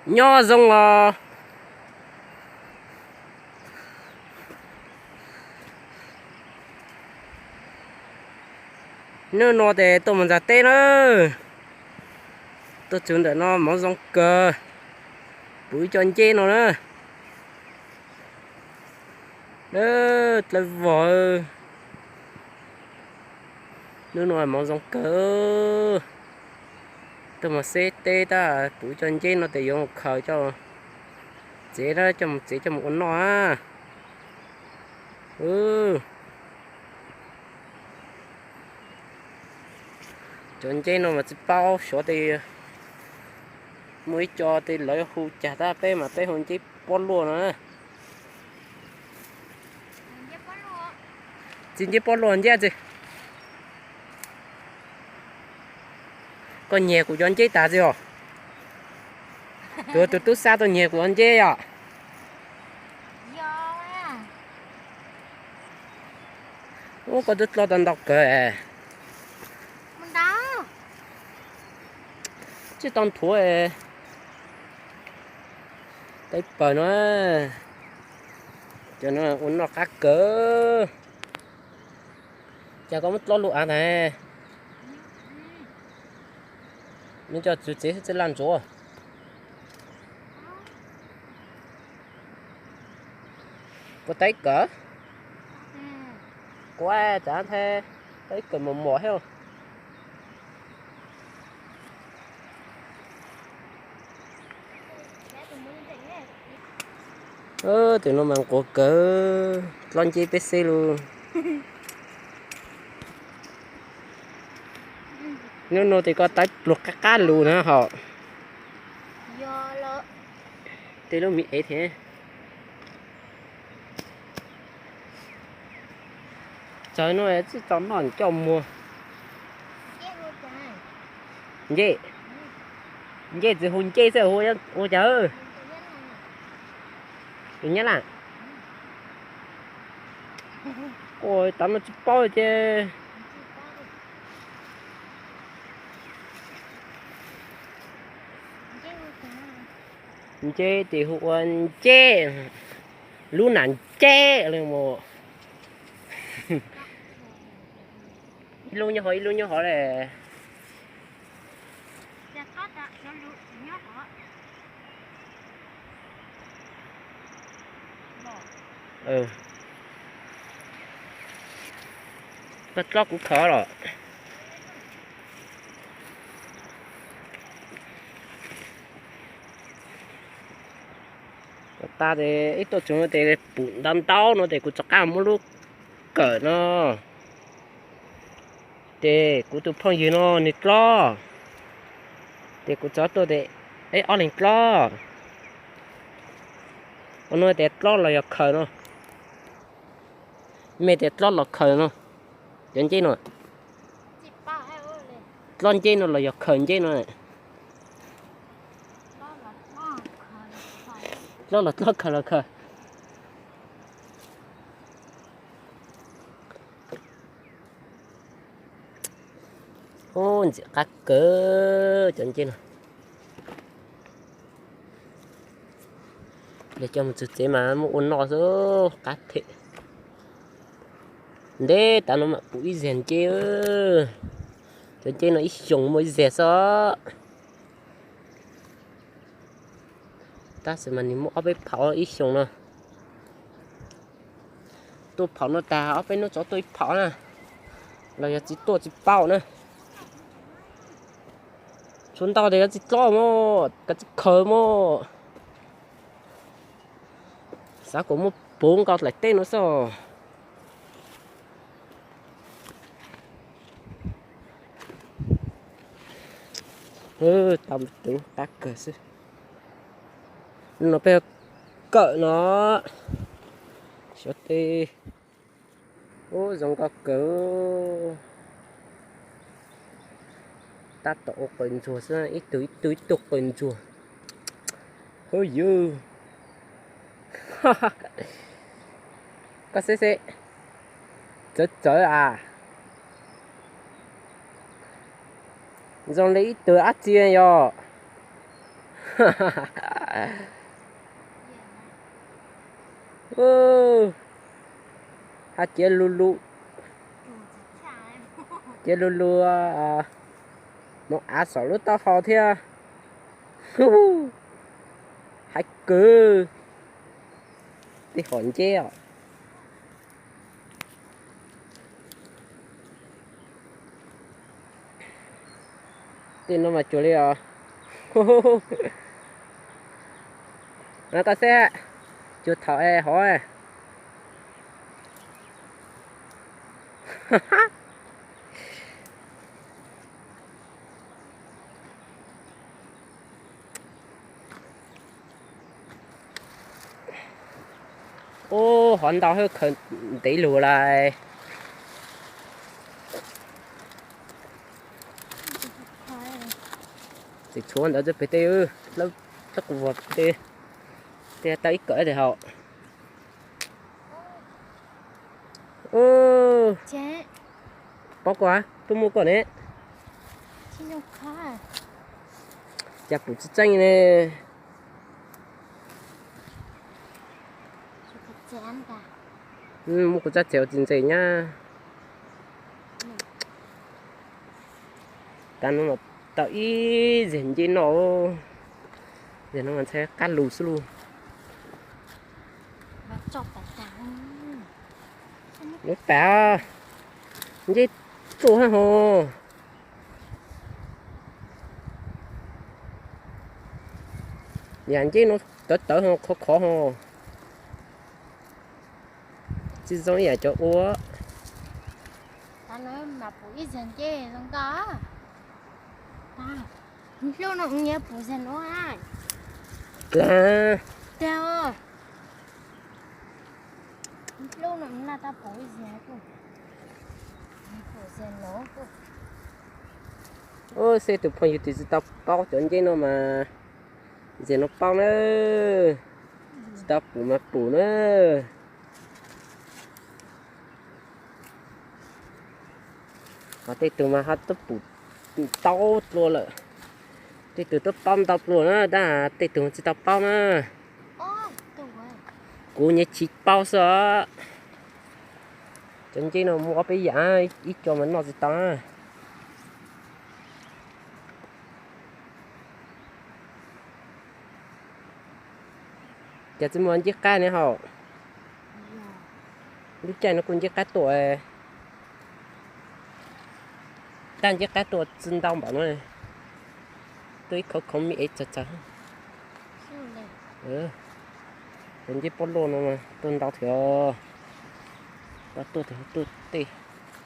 Nyob zoo os. Hnub no ces tuaj mus ntxas teb na. Tuaj txug ntawm no hmoov zoo kawg. Puv ib co nceb no na. Dlawb vog. Hnub no hmoov zoo kawg. Tuaj mus xeb teb tab puv ib co nceb no ces yuav mus khaws coj tsev na, coj mus tsev coj mus ua noj na. Cov nceb no mas tsis paub xyov tej, muaj ib co tej lawv hu cas tab peb mas peb hu nceb pob luaj no. Txiv nceb pob luaj nceb txiv. Koj nyiag kuv cov nceb tas txiv os. Tus, tus tub xa tuaj nyiag kuv cov nceb os. Ub, koj twb dlob tau ntau kawg. Tsis tau nthuav. Tau ib pawg no, cov no ua noj qab kawg. Cas koj muab dlob lug av ntag. Nws coj txug tsev xwb txij laj ntsuav. Kuv tau ib kawm, kuv tau ib kawm mos mos thiab. Tus no mas nquag kawg, dlob nceb peb xeb lug. Hnub no ces koj tau pluag qab qab lug na hos. Tej lub me ev thiab. Txawg no tsis tau noj coj muag. Ncej, ncej tsis hu ncej xwb hu ua cas? Tus nyab laj. Ua tam no tsis paub ces. Ncej ces hu ua ncej, lub nam ncej li mus. Ib lub nyob hov ib lub nyob hov le. Koj dlob kuv khaws los. Kom tas ces ib tuaj txug no ces pum ntau ntau no ces kuv rov qab muab lub kawm no. Ces kuv tus phooj ywg no nws dlob, ces kuv txov tuaj ces ib ob leeg dlob. Ua no tias dlob los yog khaws no? Mej tias dlob los khaws no? Cov nceb no, dlob nceb no los yog khaws nceb no? Dlob los dlob, khaws los khaws. Ub, ntxim qab kawg cov nceb no. Lawv coj mus txug tsev mas muab ua noj xwb qab them. Ntev tas no mam pum ib zeg nceb. Cov nceb no ib xyoos muaj ib zeg xwb. Tab sis mas nws muaj ob peb phaum ib xyoos no. Tuaj phaum no tas ob peb hnub tso tuaj ib phaum na, los yog tsis tuaj tsis paub na. Tshuav ntau tias koj tsis dlob mog, koj tsis khaws mog. Xav kom muab puv nkaus daim teb no xwb. Tau tus qab kawg xwb. No peb kawm no, xyov tej. Ub, zoo nkauj kawg. Tab tom ua qaws ntsuag xwb, ib tug ib tug ib tug qaws ntsuag. Hu yus, koj xib xib, txawv txawv as. Zoo li ib tug dab tsi yom. Hab ciav lug lug, ciav lug lug moog av saum lub taub hau thiab. Hais kwv, tej hom nceb os. Tej no mas cuag li os. Koj saib, cuag thaum es hov. Ub, hov ntau hab khaws ntev lug lawm. Tseem tshuav ntawd pem tej, lawb qub vog tej, tej tau ib kawm tes haum. Paub koj, tuaj muaj koj ne. Cas pum tsis tseeb ne. Muab kuv tsab txev ua txiv ntxev nyab. Tav no tau ib zeg ncej noj, zeg no mas ntshai qab lug xwb lauj. Lub tas, ncej txuj hab hos. Yam ncej no tawv tawv hos, khov khov hos. Tsis zoo ib yam cov ua. Dlaag. Ub, xeb tus phooj ywg twg tsis tau paub cov ncej no mas, ntseg no paub na, tsis tau pum mas pum na. Ho tej tug mas ho twb pum ntau dlua lawm, tej tug twb paub ntau dlua na, tab tej tug tsis tau paub na. Kuv nyiam tsis paub xwb os. Cov ncej no muaj ob peb yam, ib co mas noj tsis tau na. Cas tsis muaj ncej qab ne hauv? Lub caij no kuj ncej qab tuaj, tab ncej qab tuaj tsis ntau npaum no, tuaj ib khoov khoov me es txawg txawg. Cov ncej pob luaj no tuaj ntau thiab, tuaj tej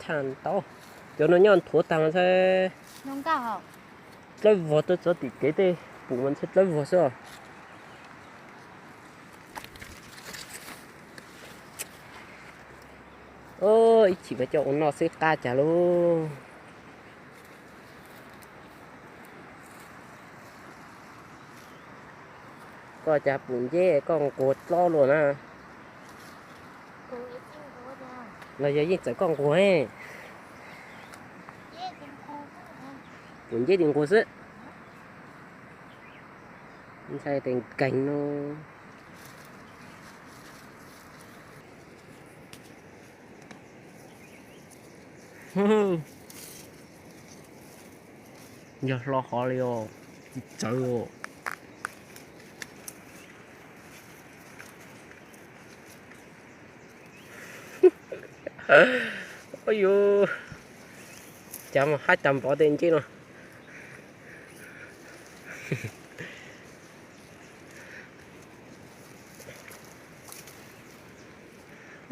thaj ntau. Cov no nyob nthuav tag mas ntshai dlawb vog, tuaj txog tim kev tej pum mas ntshai dlawb vog xwb. Ib chim mas coj ua noj xwb qab cas lauj. Koj cas pum nceb koj nquag dlob luaj na. Los yog yeej txawm koj nquag. Pum nceb tis nquag xwb. Ntshai tes nkeeg no. Yog hlo hov li os, tsis tsawv os. Ua yus, cas mus hab cas npov tej ncej no.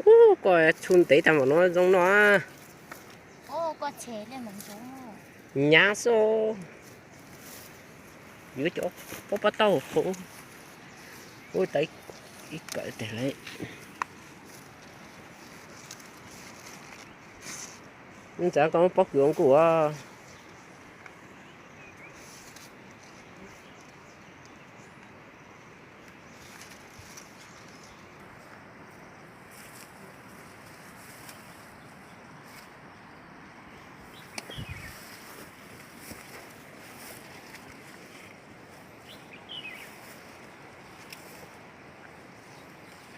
Ub, koj tshu ntev tag npaum no zoo noj. Nyav xwb. Yuav cov pob pab taub hau. Ub, tau ib kawm teg lawm. Ntxawm koj muab pob kws ua nkuj os.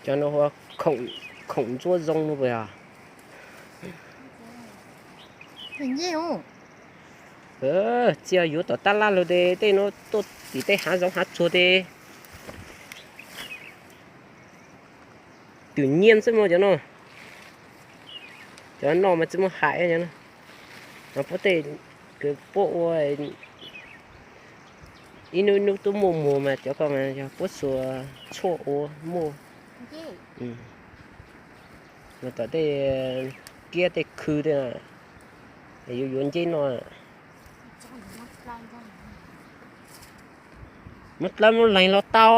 Cov no hu ua khoom ntsuab zoo no puas yog? Txia yuav tom tab laj lug tes tej no tuaj tim tej hav zoov hav tsuag tes. Twm nyiaj xwb mog cov no. Cov no mas tsis muaj hais no. Puab tej, puab ua ib hnub ib hnub tuaj muaj muag mas cov ko mas yog puab xuas tshuaj ua muaj. Los tom tej kiab tej khw tej, yuav yuav ncej noj. Muab dlawb muab lees los tau,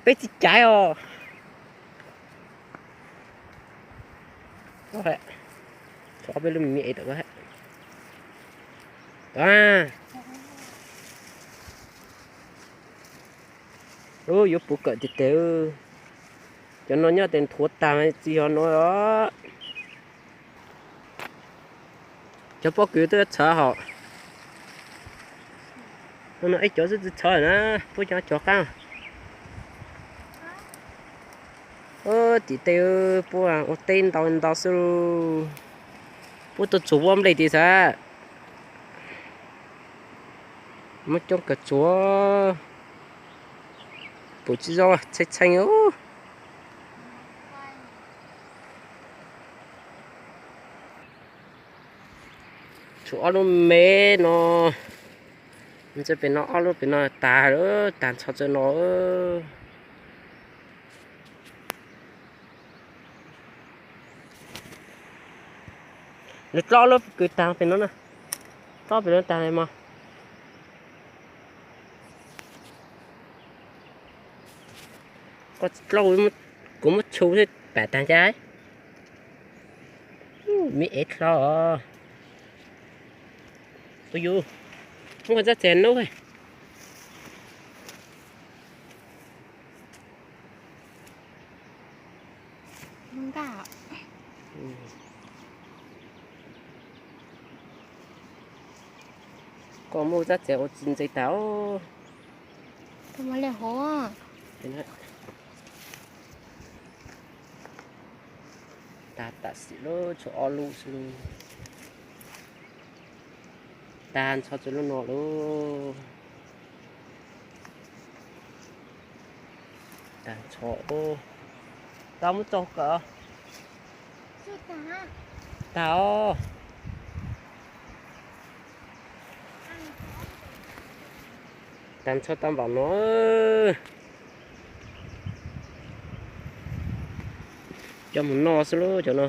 peb tsis caiv os. Tshuav ob peb lub me ev tom ko. Yuav puv kawm tiag tiag. Cov no nyob tes nthuav tag tsis yog no os. Cov pob kws twb txhawv hos. No ib cov xwb tsis txhawv na, puab cov cov qaab. Tim tej puab ua teb ntau ntau xwb. Puab tuaj tsuag vuab nplej tis xav. Muab coob kawg tsuag. Pum tsis zoo txheej txheej. Tshuav ob lub me no. Pem no ob lub pem no tag, tag nrho txawm no. Nws dlob lub kws tag pem no na. Dlob pem no tag mog. Koj dlob, kuv muab tshum xwb pam tag cas. Me ev dlo. Ua yus, muab koj txoj txiv nub. Koj muab txoj txiv ua tsis ntse tas. Tag tam sim lub tshuav ob lub xwb. Tag nrho txug lub no lauj. Tag nrho. Tau muab tso kawm. Tag os. Tag nrho tau npaum no. Cov mus noj xwb lauj cov no.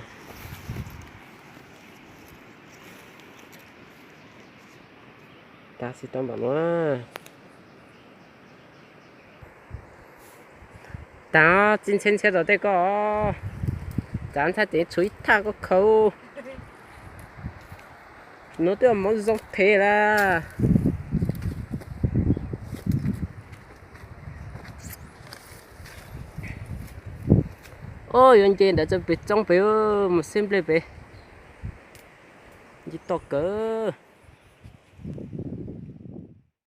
Tag xwb tau npaum no. Tag, txij ntxhiab ntxhiab tom tej koj. Tsav ntxhab ces tshuav ib thaj koj khaws. Nuav twb moov zoo thev lawm. Ob, yuav nce ntawd txog pem txoob pem, mus xeb nplej pem. Nce toj kawg.